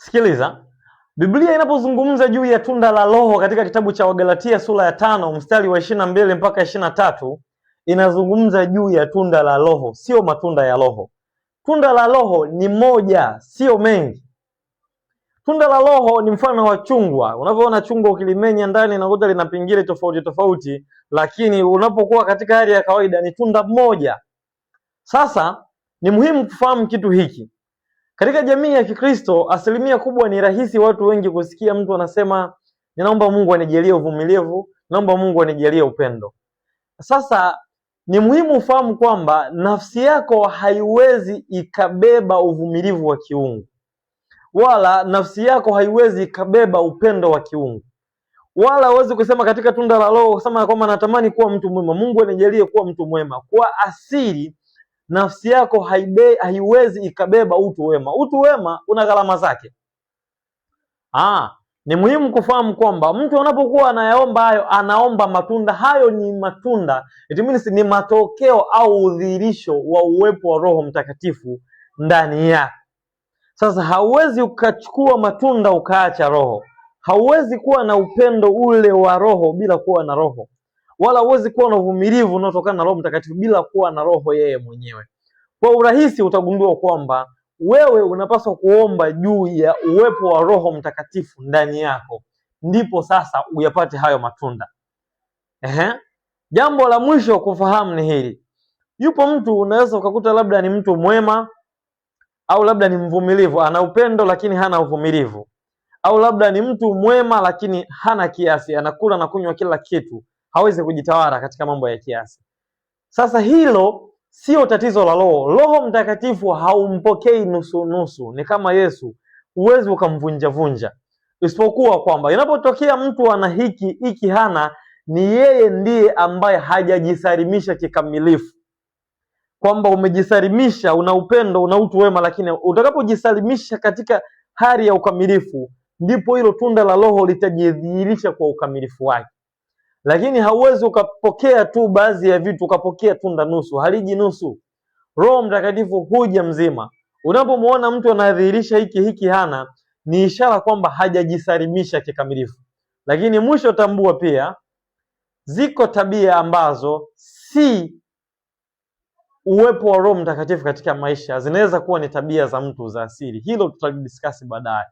Sikiliza, Biblia inapozungumza juu ya tunda la Roho katika kitabu cha Wagalatia sura ya 5 mstari wa 22 mpaka 23, inazungumza juu ya tunda la Roho, sio matunda ya Roho. Tunda la Roho ni moja, sio mengi. Tunda la Roho ni mfano wa chungwa. Unavyoona chungwa ukilimenya ndani unakuta lina pingili tofauti tofauti, lakini unapokuwa katika hali ya kawaida ni tunda moja. Sasa ni muhimu kufahamu kitu hiki. Katika jamii ya Kikristo, asilimia kubwa ni rahisi watu wengi kusikia mtu anasema ninaomba Mungu anijalie uvumilivu, naomba Mungu anijalie upendo. Sasa ni muhimu ufahamu kwamba nafsi yako haiwezi ikabeba uvumilivu wa kiungu, wala nafsi yako haiwezi ikabeba upendo wa kiungu, wala huwezi kusema katika tunda la Roho kusema kwamba natamani kuwa mtu mwema, Mungu anijalie kuwa mtu mwema. Kwa asili nafsi yako haiwezi ikabeba utu wema. Utu wema una gharama zake. Ni muhimu kufahamu kwamba mtu anapokuwa anayaomba hayo, anaomba matunda hayo. Ni matunda, it means ni matokeo au udhihirisho wa uwepo wa Roho Mtakatifu ndani yako. Sasa hauwezi ukachukua matunda ukaacha Roho. Hauwezi kuwa na upendo ule wa Roho bila kuwa na Roho, wala huwezi kuwa na uvumilivu unaotokana na Roho Mtakatifu bila kuwa na Roho yeye mwenyewe. Kwa urahisi utagundua kwamba wewe unapaswa kuomba juu ya uwepo wa Roho Mtakatifu ndani yako, ndipo sasa uyapate hayo matunda. Ehe. Jambo la mwisho kufahamu ni hili: yupo mtu unaweza ukakuta labda ni mtu mwema au labda ni mvumilivu, ana upendo lakini hana uvumilivu, au labda ni mtu mwema lakini hana kiasi, anakula na kunywa kila kitu, hawezi kujitawala katika mambo ya kiasi. Sasa hilo sio tatizo la Roho. Roho Mtakatifu haumpokei nusu nusu, ni kama Yesu, huwezi ukamvunjavunja, isipokuwa kwamba inapotokea mtu ana hiki hiki hana, ni yeye ndiye ambaye hajajisalimisha kikamilifu, kwamba umejisalimisha, una upendo, una utu wema, lakini utakapojisalimisha katika hali ya ukamilifu, ndipo hilo tunda la Roho litajidhihirisha kwa ukamilifu wake. Lakini hauwezi ukapokea tu baadhi ya vitu ukapokea tunda nusu, haliji nusu. Roho Mtakatifu huja mzima. Unapomuona mtu anadhihirisha hiki hiki hana, ni ishara kwamba hajajisalimisha kikamilifu. Lakini mwisho, tambua pia ziko tabia ambazo si uwepo wa Roho Mtakatifu katika maisha, zinaweza kuwa ni tabia za mtu za asili. Hilo tutalidiskasi baadaye.